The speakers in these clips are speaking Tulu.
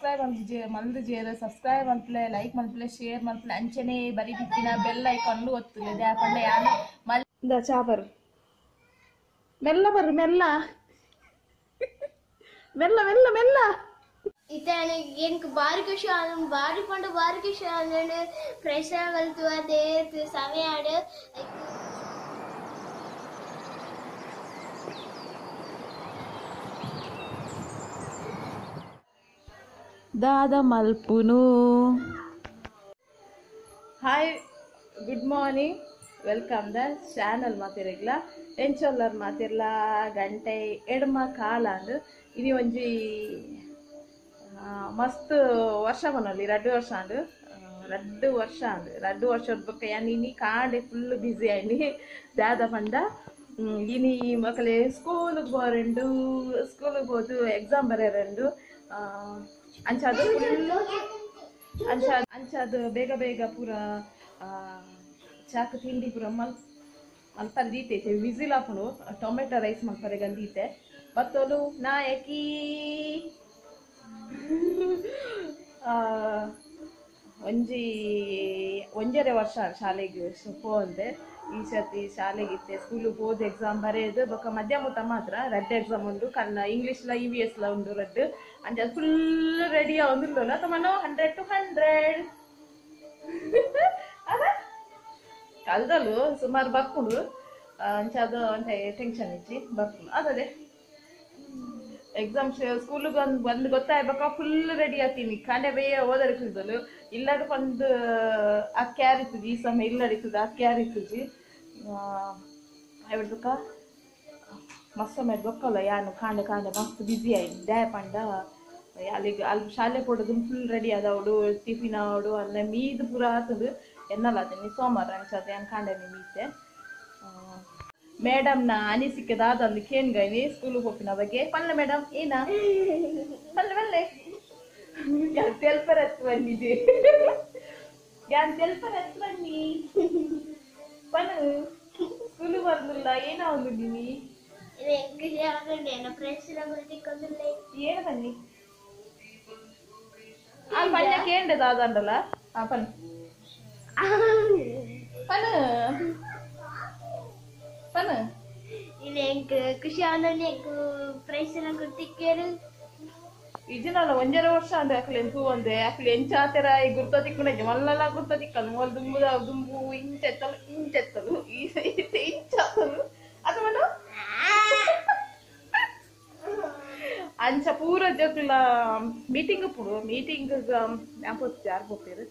ಸಬ್ಸ್ಕ್ರೈಬ್ ಮಲ್ದಿಜೇರು ಸಬ್ಸ್ಕ್ರೈಬ್ ಮಲ್ಪಲೆ, ಲೈಕ್ ಮಲ್ಪಲೆ, ಶೇರ್ ಮಲ್ಪಲೆ, ಅಂಚನೆ ಬರಿ ತಿಕ್ಕಿನ ಬೆಲ್ ಐಕಾನ್ ಒತ್ತುಲೆ. ದಾಯೆ ಯಾನ್ ಮಲ್ ಇಂದ ಚಾ ಬರ್ ಮೆಲ್ಲ ಬರ್ ಮೆಲ್ಲ ಮೆಲ್ಲ ಮೆಲ್ಲ ಮೆಲ್ಲ. ಇತ್ತೆ ಎಂಕ್ ಬಾರಿ ಖುಷಿ ಆಂಡ್, ಬಾರಿ ಪಂಡ ಬಾರಿ ಖುಷಿ ಆಂಡ್. ಫ್ರೆಶ್ ಆವಲ್ತು ಅದೇ ಸಮಯ ಆಡ್. ದಾದ ಮಲ್ಪುನು. Hi, good morning, welcome the channel ಮಾತಿರಗ್ಲ ಎಂಚೊಲ್ಲರ್ ಮಾತಿರ್ಲ. ಗಂಟೆ ಎಡ್ಮ ಕಾಲಾಂಡ್. ಇನಿ ಒಂಜಿ ಮಸ್ತ್ ವರ್ಷ ಬನಲ್ಲಿ ರಡ್ಡು ವರ್ಷ ಆಂಡ್, ರಡ್ಡು ವರ್ಷ ಆಂಡ್, ರಡ್ಡು ವರ್ಷ ಬೊಕ್ಕ ಯಾನ್ ಇನಿ ಕಾಂಡೆ ಫುಲ್ ಬ್ಯುಸಿ ಆಯ್ನಿ. ದಾದ ಪಂಡ ಇನಿ ಮಕ್ಕಳೆ ಸ್ಕೂಲಿಗೆ ಬೋರೆಂಡು, ಸ್ಕೂಲಿಗೆ ಹೋದು ಎಕ್ಸಾಮ್ ಬರೆಯರೆಂಡು. ಅಂಚಾದ ಫುಲ್ ಅಂಚಾದ ಬೇಗ ಬೇಗ ಪೂರ ಚಾಕ್ ತಿಂಡಿ ಪೂರ ಮಲ್ಪರೆ ದೀತೆ. ವಿಸಿಲ್ ಹಾಕೊಂಡು ಟೊಮೆಟೊ ರೈಸ್ ಮಲ್ಪರೆ ಗಂದೀತೆ. ಬತ್ತೋಲು ನಾಯಕಿ ಒಂಜಿ ಒಂಜರೆ ವರ್ಷ ಶಾಲೆಗೆ ಪೋಂದೆ. ಈ ಸರ್ತಿ ಶಾಲೆಗಿತ್ತೆ ಸ್ಕೂಲಿಗೆ ಹೋದ ಎಕ್ಸಾಮ್ ಬರೆಯೋದು ಬೊಕ್ಕ ಮಧ್ಯಾಹ್ನ ಮಾತ್ರ ರಡ್ಡು ಎಕ್ಸಾಮ್ ಉಂಡು. ಕನ್ನ ಇಂಗ್ಲೀಷ್ಲ ಇ ವಿ ಎಸ್ಲ ಉಂಡು ರಡ್ಡು. ಅಂಚ ಫುಲ್ ರೆಡಿ ಆವೊಂದುಲ್ಲಲ್ಲ ತಮನು 100 to 100 ಅದ ಕಲ್ದಲು ಸುಮಾರು ಬರ್ಪುಂಡು. ಅಂಚ ಅದು ಅಂಚ ಟೆನ್ಷನ್ ಇಚ್ಚಿ ಬರ್ಪುಂಡು. ಅದೇ ಎಕ್ಸಾಮ್ ಸ್ಕೂಲಿಗೆ ಒಂದು ಬಂದು ಗೊತ್ತಾಯ್ಬೇಕ ಫುಲ್ ರೆಡಿ ಆಗ್ತೀನಿ. ಕಾಂಡೆ ಬೇಯ ಓದರಿ ಕುಯ್ದಲು ಇಲ್ಲಡ್ ಒಂದು ಅಕ್ಯಾರಿತ್ತುಜಿ ಈ ಸಮಯ ಇಲ್ಲಡಿತ್ತದ ಅಕ್ಯಾರಿತ್ತುಜಿ ಐವಡ್ಬೇಕ ಮಸ್ತ್ ಮೇಲೆ ಬೊಕ್ಕಲ್ಲ. ಯಾನು ಕಾಂಡೆ ಕಾಂಡೆ ಮಸ್ತ್ ಬ್ಯುಸಿ ಆಯ್ತು. ದಾಯ ಪಂಡ ಅಲ್ಲಿಗೆ ಅಲ್ಲಿ ಶಾಲೆ ಕೊಡೋದು ಫುಲ್ ರೆಡಿ ಆದವಡು, ಟಿಫಿನ್ ಅವಡು, ಅಲ್ಲೇ ಮೀದು ಪೂರ ಆತದು ಎನ್ನಲ್ಲ ಆತೀನಿ ಸೋಮವಾರ ಅನ್ಸತ್ತೆ. ಯಾನ್ ಕಾಂಡೆ ಮೀತೆ ಮೇಡಮ್ನ ಅನಿಸಿಕೆ ದಾದಂದು ಕೇನ್ಗೈನಿ ಸ್ಕೂಲಿಗೆ ಹೋಗಿನ ಬಗ್ಗೆ. ಪಲ್ಲೆ ಮೇಡಮ್ ಏನ ಪಲ್ಲೆ ಪಲ್ಲೆ ತೆಲ್ಪರ್ ಹತ್ತು ಬಂದಿದ್ದೆ, ಯಾನ್ ತೆಲ್ಪರ್ ಹತ್ತು ಬನ್ನಿ ಪನು ಸ್ಕೂಲಿಗೆ ಬರ್ಲಿಲ್ಲ ಏನ ಒಂದು ನೀ ಏನು ಬನ್ನಿ ಆ ಪಲ್ಯ ಕೇಂಡೆ ದಾದಂಡಲ್ಲ. ಆ ಪನ್ ಪನು ಪನು ಖುಷಿ ಆನಂದ ಪ್ರೈಸ್ ಎಲ್ಲ ಕೊಡ್ತಿಕ್ಕೇರು. ಇಜಿನಲ್ಲ ಒಂಜರೆ ವರ್ಷ ಅಂದ್ರೆ ಅಕ್ಲೆ ತೂ ಒಂದೆ ಅಕ್ಲೆ ಎಂಚಾತೆರ ಈ ಗುರ್ತ ತಿಕ್ಕುಂಡೆ ಮಲ್ಲೆಲ್ಲ ಗುರ್ತ ತಿಕ್ಕಲು ಮೊಲ್ ದುಂಬುದ ದುಂಬು ಇಂಚೆತ್ತಲು ಇಂಚೆತ್ತಲು ಈ ಇಂಚಾತಲು ಅದು ಮನು ಅಂಚ ಪೂರ ಜೋಕ್ಲ ಮೀಟಿಂಗ್ ಪುಡು ಮೀಟಿಂಗ್ ಜ್ಞಾಪಕ ಯಾರು ಹೋಗ್ತೀರಿ.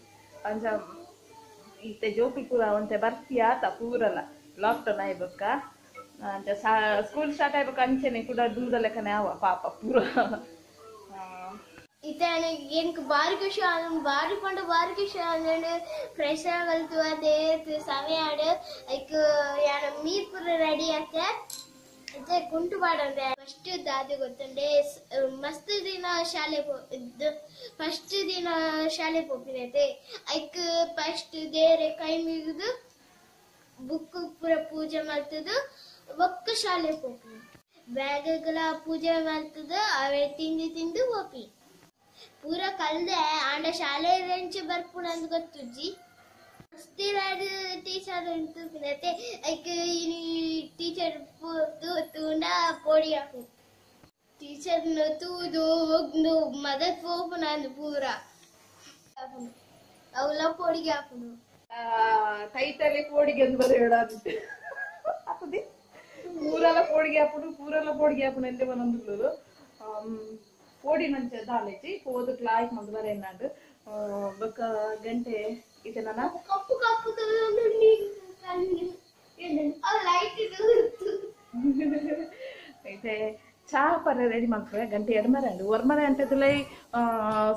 ಅಂಚ ಇತ್ತೆ ಜೋಕುಲು ಪೂರ ಒಂತೆ ಬರ್ತಿಯಾತ ಪೂರಲ್ಲ ಲಾಕ್ಡೌನ್ ಆಯ್ಬೇಕ. ಅಂಚ ಸ್ಕೂಲ್ ಸ್ಟಾರ್ಟ್ ಆಯ್ಬೇಕು ಅಂಚೆನೆ ಕೂಡ ದುಂಬದ ಲೆಕ್ಕನೆ ಅವ ಪಾಪ ಪೂರ. ಇತ್ತೆ ಎಂಕ್ ಬಾರಿ ಖುಷಿ ಆಂಡ್, ಬಾರಿ ಪಂಡ ಬಾರಿ ಖುಷಿ ಆಂಡ್. ಫ್ರೆಶ್ ಆವಲ್ತು ಅದೇ ಸಮಯ ಆಡ್. ಐಕ್ ಯಾನ ಮೀರ್ ಪೂರ ರೆಡಿ ಆತೆ. ಇತ್ತೆ ಕುಂಟು ಪಾಡಂದೆ ಫಸ್ಟ್ ದಾದೆ ಗೊತ್ತುಂಡೆ ಮಸ್ತ್ ದಿನ ಶಾಲೆ ಫಸ್ಟ್ ದಿನ ಶಾಲೆ ಪೋಪಿನೈತೆ. ಐಕ್ ಫಸ್ಟ್ ದೇರೆ ಕೈ ಮುಗಿದು ಬುಕ್ ಪೂರ ಪೂಜೆ ಮಾಡ್ತದ ಒಕ್ಕ ಶಾಲೆ ಪೋಪಿ. ಬ್ಯಾಗ್ಗಳ ಪೂಜೆ ಮಾಡ್ತದ ಅವೇ ತಿಂದು ತಿಂದು ಪೋಪಿ ಪೂರ ಕಲ್ದೆ. ಆಂಡ ಶಾಲೆ ರೆಂಚ್ ಬರ್ಪುಣ ಅಂದ್ ಗೊತ್ತುಜ್ಜಿ. ಟೀಚರ್ ಉಂಟು ಐಕ್ ಟೀಚರ್ ತೂಂಡ ಪೋಡಿ ಹಾಕು ಟೀಚರ್ ತೂದು ಹೋಗ್ದು ಮದತ್ ಪೋಪುನ ಅಂದ್ ಪೂರ ಅವಲ ಪೋಡಿಗೆ ಹಾಕುನು. ಕೈತಲ್ಲಿ ಪೋಡಿಗೆ ಅಂದ್ ಬರೆಯೋಣ ಆಗ್ತದೆ. ಪೂರಲ ಪೋಡಿಗೆ ಹಾಪುಡು ಪೂರಲ ಪೋಡಿಗೆ ಹಾಪುಡು ಎಂದೇ ಬಂದು ಪೋಡಿ ನಂಚ ದಾಲೇಜಿ ಪೋದು ಕ್ಲಾಸ್ ಮಂದು ಬರೆಯನ್ನಾಡು ಬೊಕ್ಕ ಗಂಟೆ ಇತ್ತೆ ನನ್ನ ಕಪ್ಪು ಕಪ್ಪು ಲೈಟ್ ಇತ್ತೆ ಚಾ ಪರ ರೆಡಿ ಮಾಡ್ತಾರೆ. ಗಂಟೆ ಎಡ್ಮರೆ ಅಂಡು ಒರ್ಮರೆ ಅಂಟದಲೈ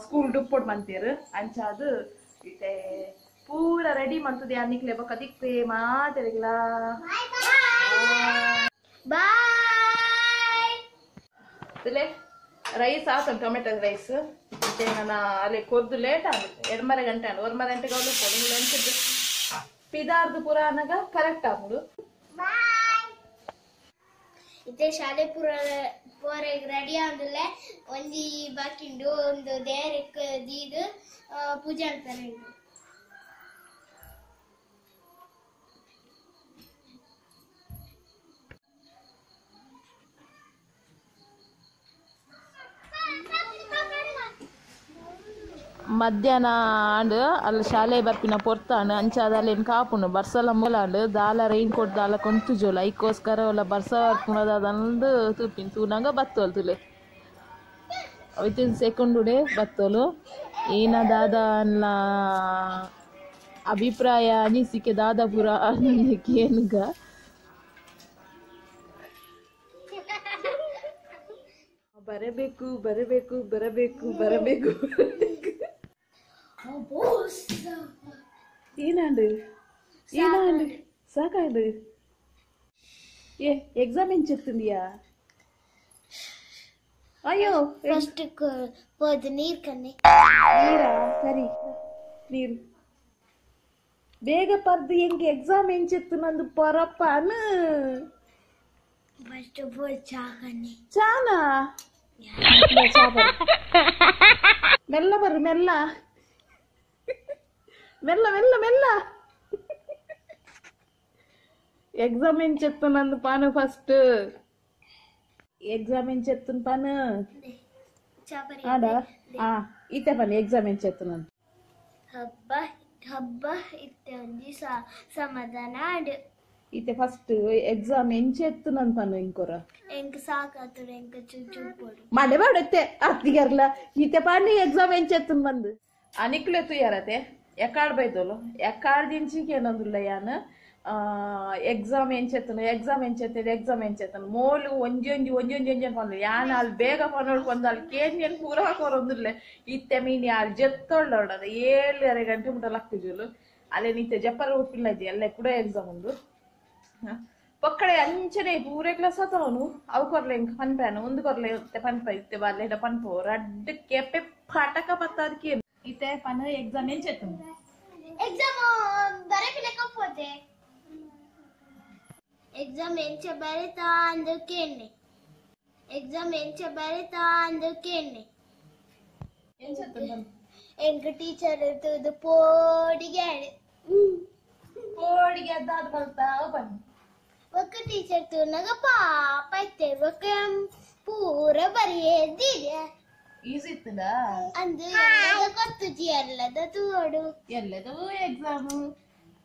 ಸ್ಕೂಲ್ ಡುಪ್ಪೊಡು ಮಂತೀರು. ಅಂಚಾದು ಇತ್ತೆ ಪೂರ ರೆಡಿ ಮಂತದೆ ಅನ್ನಿಕ್ಲೆ ಬೊಕ್ಕ ದಿಕ್ಪೆ ಮಾತೆರಿಗ್ಲ ಬಾಯ್. ರೈಸ್ ಆತ ಟೊಮೆಟೊ ರೈಸ್ ಮತ್ತೆ ನಾನು ಅಲ್ಲಿ ಕೊದ್ದು ಲೇಟ್ ಆಗುತ್ತೆ 2:30 ಗಂಟೆ ಅಂಡು 1:30 ಗಂಟೆಗೆ ಅವಳು ಕೊಡು ಪಿದಾರ್ದು ಪೂರ ಅನ್ನಾಗ ಕರೆಕ್ಟ್ ಆಗುದು. ಇತ್ತೆ ಶಾಲೆ ಪೂರ ಪೋರೆಗ್ ರೆಡಿ ಆಂದುಲ್ಲೆ ಒಂಜಿ ಬಾಕಿ ಉಂಡು ಒಂದು ದೇರಕ್ಕೆ ದೀದ್ ಪೂಜೆ ಅಂತಾರೆ. ಮಧ್ಯಾಹ್ನ ಆಂಡ್ ಅಲ್ಲಿ ಶಾಲೆ ಬರ್ಪಿನ ಪೊರ್ತಾನು ಅಂಚಾದ ಅಲ್ಲೇನು ಕಾಪುನು ಬರ್ಸಲ ಮೂಲಾಂಡ್ ದಾಲ ರೈನ್ ಕೋಟ್ ದಾಲ ಕೊಂತು ಜೋಲ ಐಕೋಸ್ಕರ ಒಲ್ಲ ಬರ್ಸ ಬರ್ಪುನದಂದು ತೂಪಿನ ತೂನಂಗ ಬತ್ತೋಲ್ ತುಲೆ ವಿತಿನ್ ಸೆಕೆಂಡುಡೆ ಬತ್ತೋಲು. ಏನ ದಾದ ಅನ್ನ ಅಭಿಪ್ರಾಯ ಅನಿಸಿಕೆ ದಾದಾಪುರ ಕೇನುಗ ಬರಬೇಕು ಬರಬೇಕು ಬರಬೇಕು ಬರಬೇಕು. ಏನಾಂಡು ಏನಾಂಡು ಸಾಕಾಂಡು ఏ ఎగ్జామ్ ఏం చెప్తుందియా? అయ్యో ఫస్ట్ పోదు నీరు కన్నే నీరా సరి నీరు ಬೇಗ ಪರ್ದು ಎಂಗೆ ಎಕ್ಸಾಮ್ ಏನ್ చెప్తున్నందు పొరపాను ఫస్ట్ పోదు చాకని చానా మెల్ల బరు మెల్ల మెల్ల మెల్ల మెల్ల ఎగ్జామ్ ఏం చెప్తున్నందు పాను ఫస్ట్ ఎగ్జామ్ ఏం చెప్తున్న పాను ఆడా ఇతే పని ఎగ్జామ్ ఏం చెప్తున్నాను. ಹಬ್ಬ ಹಬ್ಬ ಇತ್ತೆ ಒಂಜಿ ಸಮಾಧಾನ ಆಂಡ್ ಇತ್ತೆ ಫಸ್ಟ್ ಎಕ್ಸಾಮ್ ಏನ್ చెప్తున్నాను పను ఇంకోర ಎಂಕ್ ಸಾಕಾತುಡು ಎಂಕ್ ಚುಚ್ಚುಪೊಡು ಮಂಡೆ ಬಾಡುತ್ತೆ ಅತ್ತಿಗರ್ಲ ಇತ್ತೆ పని ఎగ్జామ్ ఏం చెప్తున్న మందు అనికులే తుయ్యారతే ఎక్కడ బైదోలు ఎక్కడ దించికేనందుల్ల యాన్ ಎಕ್ಸಾಮ್ ಏನ್ ಚೆತ್ತನು ಎಕ್ಸಾಮ್ ಏನ್ ಚೆತ್ತದು ಎಕ್ಸಾಮ್ ಏನ್ ಚೆತ್ತನು ಮೋಲು ಒಂಜಿ ಒಂಜಿ ಒಂಜಿ ಒಂಜಿ ಒಂಜಿ ಪಂದು ಯಾನ್ ಅಲ್ಲಿ ಬೇಗ ಪನೋಡ್ಕೊಂದು ಅಲ್ಲಿ ಕೇನ್ ಪೂರ ಹಾಕೋರೊಂದುಲ್ಲೆ ಇತ್ತೆ ಮೀನಿ ಅಲ್ಲಿ ಜೆತ್ತೊಳ್ಳೋಡದ 7:30 ಗಂಟೆ ಮುಟ ಲಕ್ಕುಜುಲು ಅಲ್ಲೇ ನಿತ್ತೆ ಜಪ್ಪರ ಉಪ್ಪಿಲ್ಲ ಇದ್ದೆ ಅಲ್ಲೇ ಕೂಡ ಎಕ್ಸಾಮ್ ಒಂದು ಪಕ್ಕಡೆ ಅಂಚನೆ ಪೂರೆ ಕ್ಲಾಸ್ ಆತವನು ಅವು ಕೊರ್ಲೆ ಇಂಕ ಪನ್ಪಾನು ಒಂದು ಕೊರ್ಲೆ ಇತ್ತೆ ಪನ್ಪ ಇತ್ತೆ ಬಾರ್ಲೆ ಪನ್ಪು ರಡ್ಡ್ ಕೆಪೆ ಪಟಕ ಪತ್ತದಕ್ಕೆ ಇತ್ತೆ ಪನ ಎಕ್ಸಾಮ್ ಏನ್ ಚೆತ್ತನು ಎಕ್ಸಾಮ್ ಬರಪಿಲೆಕ್ಕ ಪೋತೆ ಎಕ್ಸಾಮ್ ಎಂಚ ಬರೆತಾ ಅಂದು ಕೇನೆ ಎಕ್ಸಾಮ್ ಎಂಚ ಬರೆತಾ ಅಂದು ಕೇನೆ ಎಂಕ್ ಟೀಚರ್ ತೂದು ಪೋಡಿಗೆ ಪೋಡಿಗೆ ಅದಾದ ಬಲ್ತಾ ಬನ್ನಿ ಒಕ್ಕ ಟೀಚರ್ ತೂನಗ ಪಾಪ ಇತ್ತೆ ಒಕ್ಕ ಪೂರ ಬರೆಯದಿದೆ ಈಸಿ ಇತ್ತದ ಅಂದು ಗೊತ್ತುಜಿ ಎಲ್ಲದ ತೂಡು ಎಲ್ಲದೂ ಎಕ್ಸಾಮ್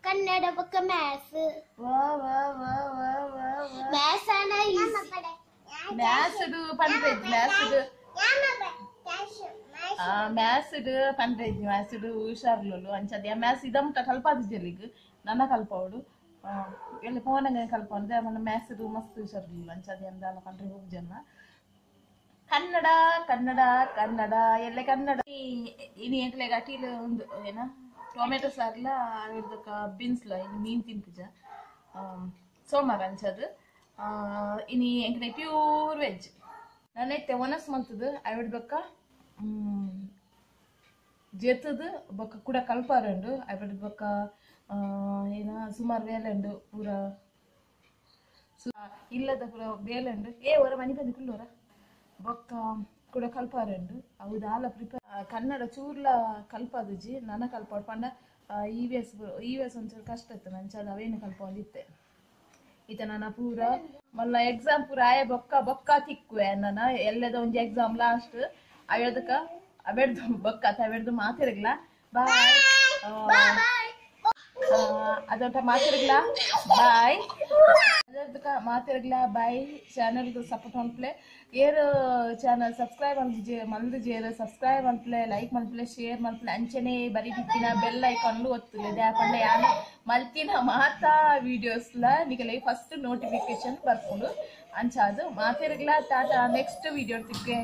ಕನ್ನಡ ಬೊಕ್ಕ ಮ್ಯಾಥ್ಸ್ ವಾ ವಾ ವಾ ವಾ ವಾ ಮ್ಯಾಥ್ಸ್ ಅನ ಈಸಿ ಮ್ಯಾಥ್ಸ್ ಪನ್ಪೆಜ್ ಮ್ಯಾಥ್ಸ್ ಮ್ಯಾಥ್ಸ್ ಪನ್ಪೆಜ್ ಮ್ಯಾಥ್ಸ್ ಹುಷಾರ್ಲುಲು ಅಂಚದ ಮ್ಯಾಥ್ಸ್ ಇದಮುಟ ಕಲ್ಪಾದ ಜಲ್ಲಿಗ್ ನನ್ನ ಕಲ್ಪವಡು ಎಲ್ಲಿ ಫೋನಂಗ ಕಲ್ಪಂದೆ మన ಮ್ಯಾಥ್ಸ್ ಮಸ್ತ್ ಹುಷಾರ್ಲಿಲ್ಲ ಅಂಚದ ಎಂದಾಲ ಪನ್ರೆ ಹೋಗ್ಜನ್ನ ಕನ್ನಡ ಕನ್ನಡ ಕನ್ನಡ ಎಲ್ಲೆ ಕನ್ನಡ ಇನಿ ಎಂಕ್ಲೆಗ್ ಅಟೀಲ್ ಒಂದು ಏನ ಟೊಮೆಟೊ ಸಾರ್ಲ ಅವೆಡ್ದೊಕ ಬೀನ್ಸ್ಲ ಇನ್ನು ಮೀನು ತಿನ್ಪುಜ ಸೋಮವಾರ ಅಂಚದು ಇನಿ ಎಂಕ್ಲೆ ಪ್ಯೂರ್ ವೆಜ್ ನನ್ನೈತೆ ಒನಸ್ ಮಂತದು ಅವೆಡ್ದೊಕ ಜೆತ್ತದು ಬೊಕ್ಕ ಕೂಡ ಕಲ್ಪಾರುಂಡು ಅವೆಡ್ ಬೊಕ್ಕ ಏನ ಸುಮಾರು ಬೇಲೆ ಉಂಡು ಪೂರ ಇಲ್ಲದ ಪೂರ ಬೇಲೆ ಉಂಡು ಏ ಹೊರ ಮನಿ ಬಂದು ಕುಲ್ಲೋರ ಬೊಕ್ಕ ಕೂಡ ಕಲ್ಪಾರುಂಡು ಅವು ದಾಲ ಪ್ರಿಪೇರ್ ಕನ್ನಡ ಚೂರ್ಲ ಕಲ್ಪಾದುಜಿ ನನ್ನ ಕಲ್ಪಾಡು ಪಂಡ ಇ ವಿ ಎಸ್ ಒಂಚೂರು ಕಷ್ಟ ಇತ್ತು ನಂಚದ ಅವೇನು ಕಲ್ಪೊಂದಿತ್ತೆ ಈತ ನನ್ನ ಪೂರ ಮಲ್ಲ ಎಕ್ಸಾಮ್ ಪೂರ ಆಯ ಬೊಕ್ಕ ಬೊಕ್ಕ ತಿಕ್ಕುವೆ ನನ್ನ ಎಲ್ಲದ ಒಂಜಿ ಎಕ್ಸಾಮ್ ಲಾಸ್ಟ್ ಅವೆದಕ್ಕ ಅವೆಡ್ದು ಬೊಕ್ಕ ಅವೆಡ್ದು ಮಾತಿರಗ್ಲ ಬಾಯ್ ಅದೊಂಟ ಮಾತಿರಗ್ಲ ಬಾಯ್ ಅದಕ್ಕ ಮಾತಿರಗ್ಲ ಬಾಯ್. ಚಾನಲ್ ಸಪೋರ್ಟ್ ಮನ್ಪ್ಲೆ ಏರು ಚಾನಲ್ ಸಬ್ಸ್ಕ್ರೈಬ್ ಮಲ್ದು ಜೇರು ಸಬ್ಸ್ಕ್ರೈಬ್ ಮನ್ಪ್ಲೆ ಲೈಕ್ ಮನ್ಪ್ಲೆ ಶೇರ್ ಮನ್ಪ್ಲೆ ಅಂಚನೆ ಬರೀ ತಿಕ್ಕಿನ ಬೆಲ್ ಐಕಾನ್ ಒತ್ತುಲೆ ದಾಪಂಡ ಯಾನ ಮಲ್ತಿನ ಮಾತಾ ವೀಡಿಯೋಸ್ಲ ನಿಕಲೆ ಫಸ್ಟ್ ನೋಟಿಫಿಕೇಶನ್ ಬರ್ಕೊಂಡು ಅಂಚಾದು ಮಾತಿರಗ್ಲ ಟಾಟಾ. Next video ತಿಕ್ಕೆ.